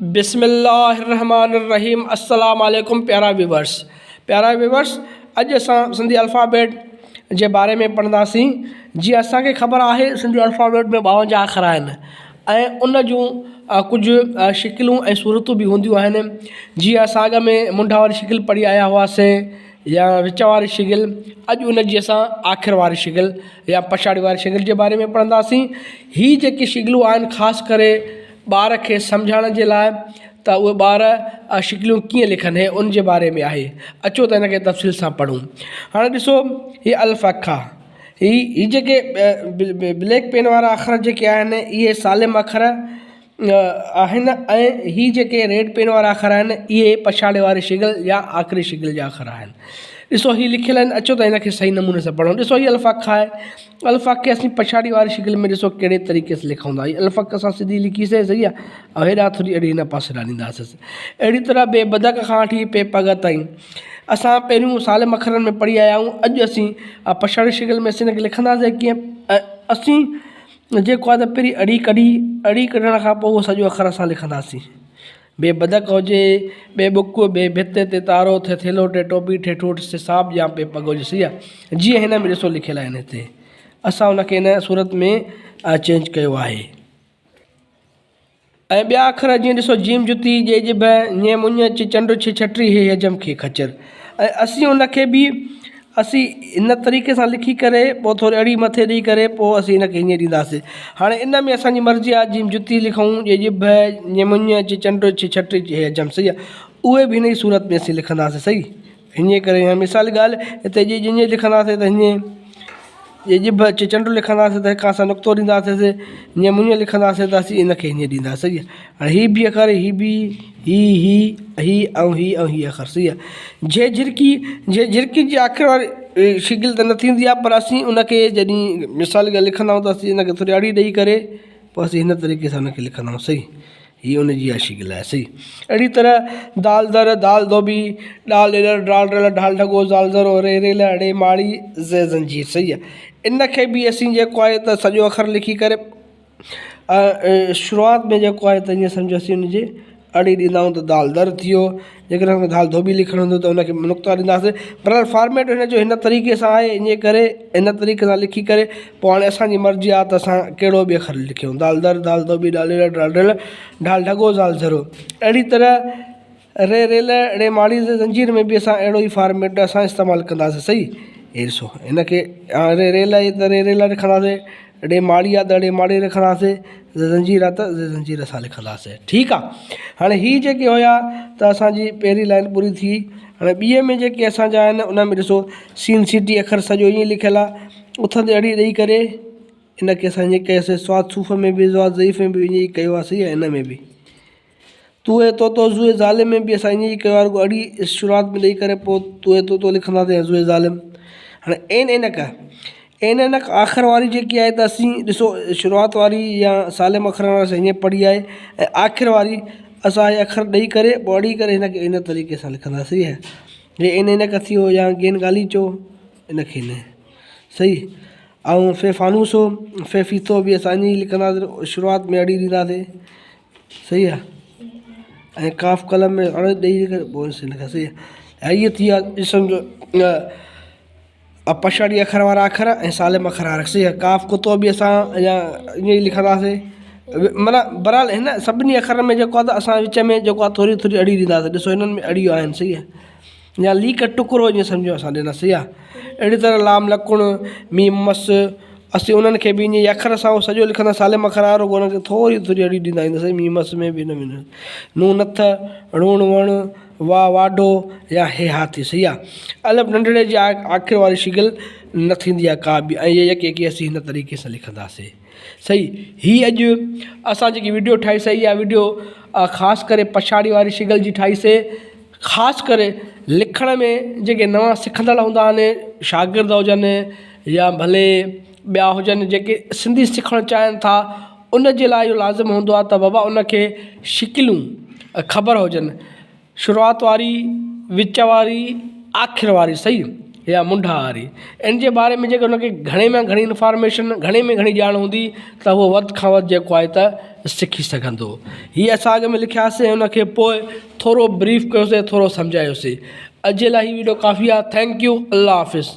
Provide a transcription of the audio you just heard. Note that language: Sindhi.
بسم الله الرحمن الرحيم السلام عليڪم پيارا ويورس پيارا ويورس اڄ اسان سنڌي الفابيٽ جي باري ۾ پڙهنداسين جيئن اسان کي خبر آهي سنڌي الفابيٽ ۾ 52 اکر آهن ۽ ان جون ڪجهه شڪلون ۽ صورتون به هونديون آهن جيئن اسان اڳ ۾ منڍ واري شڪل پڙهي آيا هئاسين يا وچ واري شڪل اڄ ان جي اسان آخر واري شڪل يا پڇاڙي واري شڪل جي باري ۾ پڙهنداسين هي جيڪي شڪلون آهن خاص ڪري ٻار کي سمجهائڻ جي لاء ته اهي ٻار شڪليون ڪيئن لکن هي ان جي باري ۾ آهي اچو ته هن کي تفصيل سان پڙهون هاڻي ڏسو هي الف اکا هي هي جيڪي بليڪ پين وارا اکر جيڪي آهن اهي سالم اکر آهن ۽ هي جيڪي ريڊ پين وارا اکر آهن اهي پڇاڙي واري شڪل يا آخري شڪل جا اکر آهن ڏسو هي لکيل آهن اچو ته هن کي صحيح نموني سان پڙهون ڏسو هي الف اکا آهي الف کي اسين پڇاڙي واري شڪل ۾ ڏسو ڪهڙي طريقي سان لکون ٿا. هي الف اسان سڌي لکي سي صحيح آ ۽ هيڏانهن ٿوري اهڙي هن پاسي ڏانهن ڏينداسس. اهڙي طرح بي بدڪ کان وٺي پي پڳ تائين اسان پهريون سالم اکرن ۾ پڙهي آيا آهيون. اڄ اسين پڇاڙي شڪل ۾ اسين هن کي لکنداسين ڪيئن ۽ اسين جيڪو آهي ته پهرين اڙي ڪڍي اڙي ڪڍڻ کان پوء اهو سڄو اکر اسان لکنداسين. بي بدڪ هجي، بي ٻڪ، بي ڀت تي تارو، ٿي ٿيلهو، ٽي ٽوپي، ٺي ٺوٺ، سي صاحب يا بي پڳ هجي صحيح آ جيئن هن ۾ ڏسو لکيل آهن هتي اسان ان کي هن صورت ۾ چينج ڪيو آهي ۽ ٻيا اکر جيئن ڏسو جيم جتي، ڄي ڄڀ، ڃي مڃ، چ چنڊ، ڇ ڇٽري، هي هجم، کي خچر ۽ اسين ان کي به اسين ان طريقي سان لکي ڪري پوء ٿوري اڙي مٿي ڏئي ڪري پوء اسين ان کي ائين ڏينداسين هاڻي ان ۾ اسان جي مرضي آهي جيئن جتي لکون جي ڄڀ جي مڃ چي چنڊ چي ڇٽ چي هجم صحيح آهي اهي به هن ئي صورت ۾ اسين لکنداسين صحيح ائين ڪري يا مثال ڳالهه هتي جي ڄڃ لکنداسين ته ائين جي ڄڀ چي چنڊ لکنداسين ته هڪ اسان نقطو ڏينداسين جي مڃ لکنداسين ته اسين ان کي ائين ڏينداسين صحيح هاڻي هي به اکر هي به هي هي هي ۽ هي ۽ هي اکر صحيح آهي جي جهرڪي جي جهرڪي جي آخر واري شڪل ته نه ٿيندي آهي پر اسين ان کي جڏهن مثال ڳالهه لکندا آهيون ته اسين ان کي ٿوري اڙي ڏئي ڪري پوء اسين هن طريقي سان ان کي لکندا آهيون صحيح هي ان جي اها شڪل آهي صحيح اهڙي طرح دال در دال ڌوٻي ڏال ڏيڏر ڊال ڊرل ڍال ڍڳو زال ذرو ري ريل اڙي ماڙي زي زنجير صحيح آهي ان کي به اسين جيڪو آهي ته سڄو اکر لکي ڪري شروعات ۾ جيڪو آهي ته ائين سمجهو اسين ان جي اڙي ڏيندا آهيون ته دال در ٿي ويو جيڪڏهن اسان کي دال ڌوٻي لکڻو هوندو ته ان کي نقطا ڏينداسين بهرحال فارميٽ هن جو هن طريقي سان آهي ان ڪري هن طريقي سان لکي ڪري پوء هاڻي اسان جي مرضي آهي ته اسان ڪهڙو به اکر لکيون دال در دال ڌوٻي ڊال ڏيڏر ڊال ڊرل ڍال ڍڳو زال ذرو اهڙي طرح ري ريل ڙي ماڙي زي زنجير ۾ به اسان اهڙو ئي فارميٽ اسان استعمال ڪنداسين صحيح هي ڏسو هن کي ري ريل آهي ته ري ريل لکنداسين ڙي ماڙي آهي ته ڙي ماڙي لکنداسين زي زنجير آهي ته زي زنجير اسان لکنداسين ٺيڪ آهي هاڻي هي جيڪي هيا ته اسانجي پهرين لائن پوري ٿي هاڻي ٻي ۾ جيڪي اسانجا آهن ان ۾ ڏسو سين سي ٽي اکر سڄو ائين لکيل آهي اٿندي اڙي ڏئي ڪري ان کي اسان ائين ڪيوسين سواد صوف ۾ به سواد ضعيف ۾ به ائين ئي ڪيو آهي صحيح آهي ان ۾ به توئي طوطو زوئي ظالم ۾ به اسان ائين ئي ڪيو آهي رڳو اڙي شروعات ۾ ڏئي ڪري پوء توئي طوطو لکنداسين يا زوئي ظالم هاڻي عين عينڪ عين عينڪ آخر واري جيڪي آهي ته اسين ڏسو شروعات واري يا سالم اکرن واري اسان ائين پڙهي آهي ۽ آخر واري اسان هي اکر ڏئي ڪري پوء اڙي ڪري هن کي ان طريقي سان لکنداسين صحيح آهي جي عين عينڪ ٿي ويو يا گين غاليچو ان کي نه صحيح ۽ في فانوسو في ڦيٿو به اسان ائين ئي لکنداسين شروعات ۾ اڙي ڏينداسين صحيح آ ۽ قاف قلم ۾ اڙ ڏئي ڪري پوء سين لکيا صحيح آ ۽ اهي ٿي ويا اسم جو پڇاڙي اکر وارا اکر ۽ سالم اکر وارا صحيح آ قاف ڪتو به اسان اڃا ائين ئي لکنداسين معنيٰ بهرحال هن سڀني اکرن ۾ جيڪو آ ته اسان وچ ۾ جيڪو آ ٿوري ٿوري اڙي ڏينداسين ڏسو هنن ۾ اڙيون آهن صحيح آ يا ليڪ ٽڪرو ائين سمجهو اسان ڏنا صحيح آ اهڙي طرح لام لڪڻ ميم مس اسين انهن کي به ائين ئي اکر سان اهو سڄو لکندا سالم اکر آهي رڳو انهن کي ٿوري ٿوري اڙي ڏيندا اينداسين ميم مس ۾ به ان ۾ نون نٿ ڻوڻ وڻ وا واڍو يا هي هاٿي صحيح آ الف ننڍڙي جي آخر واري شڪل نه ٿيندي آ ڪا به ۽ يڪ يڪي اسين هن طريقي سان لکنداسين صحيح هي اڄ اسان جيڪي وڊيو ٺاهي سي اها وڊيو خاص ڪري پڇاڙي واري شڪل جي ٺاهي سي خاص ڪري لکڻ ۾ جيڪي نوان سکندڙ هوندا آهن شاگرد هجن يا ڀلي ٻيا هجن جيڪي سنڌي سکڻ چاهين ٿا ان جي لاءِ اهو لازم هوندو آهي ته بابا ان کي شڪلون خبر هجن شروعات واري وچ واري آخر واري صحيح. يا منڍا هاري. ان جي باري ۾ جيڪر ان کي گهڻي ۾ گهڻي انفارميشن گهڻي ۾ گهڻي ڄاڻ هوندي ته اهو وڌ کان وڌ جيڪو آهي ته سکي سگهندو. هي اسان اڳ ۾ لکياسين ان کي پوء ٿورو بريف ڪيوسين ٿورو سمجهايوسين. اڄ جي لاء هي وڊيو ڪافي آهي thank you الله حافظ.